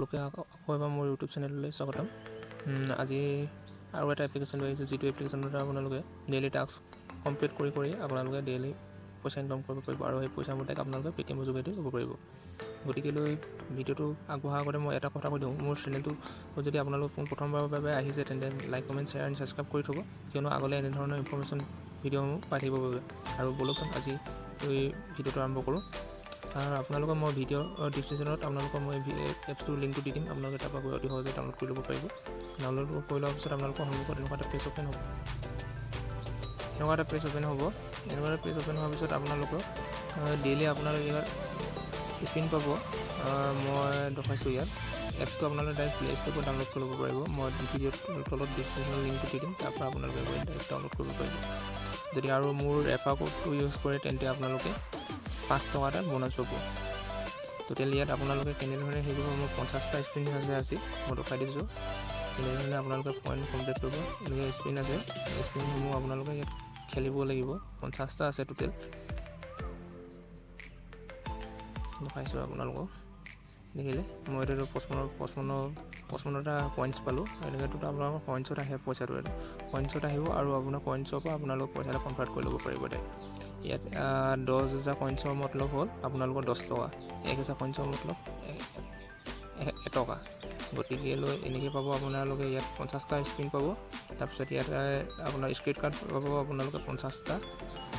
সকলোকে আকৌ এবাৰ মোৰ ইউটিউব চেনেললৈ স্বাগতম। আজি আৰু এটা এপ্লিকেশ্যন লৈ আহিছোঁ, যিটো এপ্লিকেশ্যনৰ দ্বাৰা আপোনালোকে ডেইলি টাস্ক কমপ্লিট কৰি কৰি আপোনালোকে ডেইলি পইচা ইনকাম কৰিব পাৰিব আৰু সেই পইচা মতে আপোনালোকে পে'টিএমৰ যোগেদি ল'ব পাৰিব। গতিকেলৈ ভিডিঅ'টো আগবঢ়াৰ আগতে মই এটা কথা কৈ দিওঁ, মোৰ চেনেলটো যদি আপোনালোক পোন প্ৰথমবাৰৰ বাবে আহিছে, তেন্তে like, comment, share and subscribe কৰি থ'ব, কিয়নো আগলৈ এনেধৰণৰ ইনফৰ্মেশ্যন ভিডিঅ'সমূহ পাই থাকিবৰ বাবে। আৰু ব'লকচোন, আজি এই ভিডিঅ'টো আৰম্ভ কৰোঁ। আৰু আপোনালোকৰ মই ভিডিঅ' ডিছক্ৰিপশ্যনত আপোনালোকৰ মই এপছটোৰ লিংকটো দি দিম। আপোনালোকে তাৰপৰা গৈ অতি সহজে ডাউনলোড কৰি ল'ব পাৰিব। ডাউনলোড কৰি লোৱাৰ পিছত আপোনালোকৰ সন্মুখত এনেকুৱা এটা পেজ অ'পেন হ'ব। এনেকুৱা এটা পেজ অ'পেন হ'ব। এনেকুৱা এটা পেজ অ'পেন হোৱাৰ পিছত আপোনালোকৰ ডেইলি আপোনালোকে ইয়াত স্পিন পাব। মই দেখাইছোঁ, ইয়াত এপছটো আপোনালোকে ডাইৰেক্ট প্লে ষ্ট'ৰত ডাউনলোড কৰি ল'ব পাৰিব। মই ভিডিঅ'ত তলত ডিছক্ৰিপশ্যনৰ লিংকটো দি দিম, তাৰপৰা আপোনালোকে গৈ ডাইৰেক্ট ডাউনলোড কৰিব পাৰিব। যদি আৰু মোৰ ৰেফাৰ ক'ডটো ইউজ কৰে, তেন্তে আপোনালোকে 5 টকা এটা ব'নাছ পাব। টোটেল ইয়াত আপোনালোকে কেনেধৰণে হেৰি কৰিব, মোৰ 50টা স্পিন আছে আজি, মই দেখাই দিছোঁ কেনেধৰণে আপোনালোকে পইণ্ট কমপ্লিট কৰিব। এনেকৈ স্পিন আছে, স্পিনসমূহ আপোনালোকে ইয়াত খেলিব লাগিব। 50টা আছে টোটেল, দেখাইছোঁ আপোনালোকক। দেখিলে, মই এইটো 55 55টা পইণ্টছ পালোঁ। এনেকৈতো আপোনালোকৰ কইনছত আহে পইচাটো, এইটো কইনছত আহিব আৰু আপোনাৰ কইনছৰ পৰা আপোনালোক পইচাটো কনভাৰ্ট কৰি ল'ব পাৰিব ডাইৰেক্ট। ইয়াত 10,000 কইনছৰ মতলব হ'ল আপোনালোকৰ 10 টকা, 1000 কইনছৰ মতলব 1 টকা। গতিকে লৈ এনেকৈ পাব আপোনালোকে। ইয়াত 50টা স্পিন পাব। তাৰপিছত ইয়াত আপোনাৰ স্ক্ৰেচ কাৰ্ড পাব আপোনালোকে 50টা,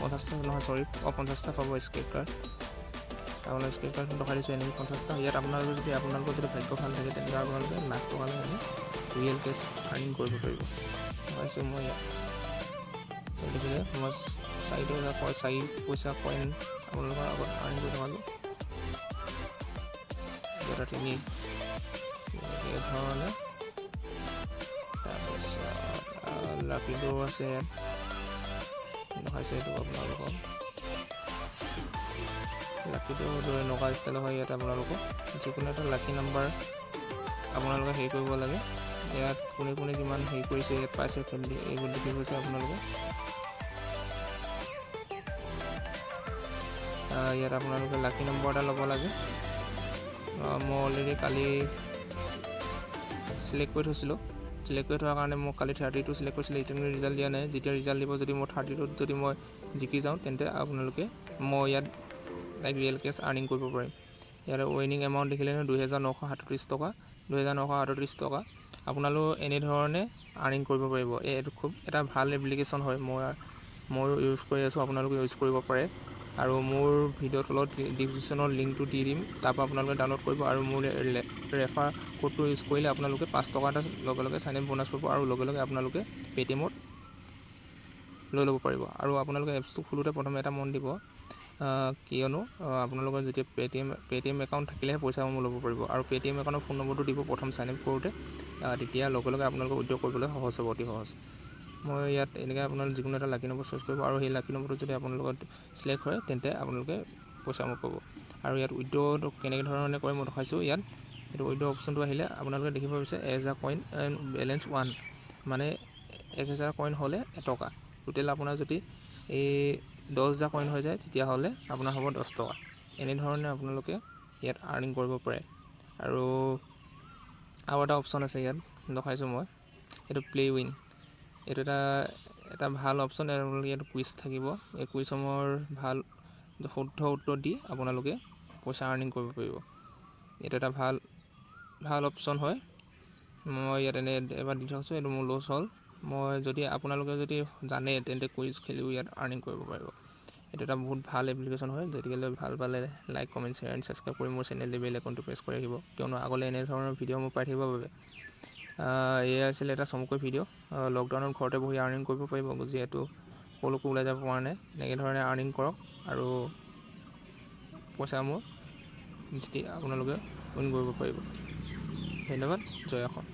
50টা নহয়, চৰি, অঁ, 50টা পাব স্ক্ৰেচ কাৰ্ড। আপোনাৰ স্ক্ৰেচ কাৰ্ডখন দেখাই দিছোঁ, এনেকৈ 50টা। ইয়াত আপোনালোকে যদি আপোনালোকৰ যদি ভাগ্য ভাল থাকে, তেন্তে আপোনালোকে লাখ টকালৈ মানে ৰিয়েল কেছ আৰ্নিং কৰিব পাৰিব। দেখাইছোঁ মই ইয়াত, দেখিলে, মই 4 টকা 4 পইচা কইন আপোনালোকৰ আগত আৰ্নিং কৰি দেখালোঁ। এটা তিনি এনেকৈ ধৰণে। তাৰপিছত লাকি ড্ৰ আছে ইয়াত, দেখাইছে এইটো আপোনালোকক। লাকি ড্ৰ দৰে এনেকুৱা ষ্টাইলৰ হয়। ইয়াত আপোনালোকক যিকোনো এটা লাকি নাম্বাৰ আপোনালোকে হেৰি কৰিব লাগে। ইয়াত কোনে কোনে কিমান হেৰি কৰিছে, ইয়াত পাইছে, খেলি এইবোৰ দেখি গৈছে আপোনালোকে। ইয়াত আপোনালোকে লাকি নম্বৰ এটা ল'ব লাগে। মই অলৰেডি কালি চিলেক্ট কৰি থৈছিলোঁ। চিলেক্ট কৰি থোৱাৰ কাৰণে মোক কালি 32 চিলেক্ট কৰিছিলে, এতিয়ালৈকে ৰিজাল্ট দিয়া নাই। যেতিয়া ৰিজাল্ট দিব, যদি মই 32ত যদি মই জিকি যাওঁ, তেন্তে আপোনালোকে মই ইয়াত লাইক ৰিয়েল কেছ আৰ্নিং কৰিব পাৰিম। ইয়াত উইনিং এমাউণ্ট দেখিলে নহয়, 2937 টকা, 2937 টকা। আপোনালোক এনেধৰণে আৰ্নিং কৰিব পাৰিব। এইটো খুব এটা ভাল এপ্লিকেশ্যন হয়। ময়ো ইউজ কৰি আছোঁ, আপোনালোকে ইউজ কৰিব পাৰে। আৰু মোৰ ভিডিঅ' তলত ডিছক্ৰিপশ্যনৰ লিংকটো দি দিম, তাৰপৰা আপোনালোকে ডাউনলোড কৰিব। আৰু মোৰ ৰেফাৰ ক'ডটো ইউজ কৰিলে আপোনালোকে 5 টকা এটা লগে লগে চাইন আপ ব'নাছ পাব আৰু লগে লগে আপোনালোকে পে'টিএমত লৈ ল'ব পাৰিব। আৰু আপোনালোকে এপছটো খোলোতে প্ৰথমে এটা মন দিব, কিয়নো আপোনালোকৰ যেতিয়া পে'টিএম একাউণ্ট থাকিলেহে পইচাসমূহ ল'ব পাৰিব। আৰু পে'টিএম একাউণ্টৰ ফোন নম্বৰটো দিব প্ৰথম চাইন আপ কৰোঁতে, তেতিয়া লগে লগে আপোনালোকে উইড্ৰ কৰিবলৈ সহজ হ'ব, অতি সহজ। মই ইয়াত এনেকৈ আপোনালোকে যিকোনো এটা লাকি নম্বৰ চইচ কৰিব আৰু সেই লাকি নম্বৰটো যদি আপোনালোকৰ চিলেক্ট হয়, তেন্তে আপোনালোকে পইচাসমূহ পাব। আৰু ইয়াত উইড্ৰটো কেনেকৈ ধৰণে কৰে মই দেখাইছোঁ। ইয়াত এইটো উইড্ৰ অপশ্যনটো আহিলে আপোনালোকে দেখিব পাৰিছে, 1000 কইন বেলেঞ্চ 1, মানে 1000 কইন হ'লে 1 টকা। টোটেল আপোনাৰ যদি এই 10,000 কইন হৈ যায়, তেতিয়াহ'লে আপোনাৰ হ'ব 10 টকা। এনেধৰণে আপোনালোকে ইয়াত আৰ্নিং কৰিব পাৰে। আৰু আৰু এটা অপশ্যন আছে ইয়াত, দেখাইছোঁ মই, এইটো প্লে উইন। এইটো এটা এটা ভাল অপশ্যন। আপোনালোকে ইয়াত কুইজ থাকিব, এই কুইজসমূহৰ ভাল শুদ্ধ উত্তৰ দি আপোনালোকে পইচা আৰ্নিং কৰিব পাৰিব। এইটো এটা ভাল ভাল অপশ্যন হয়। মই ইয়াত এনে এবাৰ দি থৈছোঁ, এইটো মোৰ লছ হ'ল। মই যদি আপোনালোকে যদি জানে, তেন্তে কুইজ খেলিও ইয়াত আৰ্নিং কৰিব পাৰিব। এইটো এটা বহুত ভাল এপ্লিকেশ্যন হয়। গতিকে ভাল পালে like, comment, share and subscribe কৰি মোৰ চেনেলটো বেল আইকনটো প্ৰেছ কৰি ৰাখিব, কিয়নো আগলৈ এনেধৰণৰ ভিডিঅ'সমূহ পাই থাকিবৰ বাবে। এয়া আছিল এটা চমুকৈ ভিডিঅ'। লকডাউনত ঘৰতে বহি আৰ্নিং কৰিব পাৰিব। যিহেতু ক'লৈকো ওলাই যাব পৰা নাই, এনেকৈ ধৰণে আৰ্নিং কৰক আৰু পইচাসমূহ যেতিয়া আপোনালোকে উইন কৰিব পাৰিব। ধন্যবাদ, জয় অসম।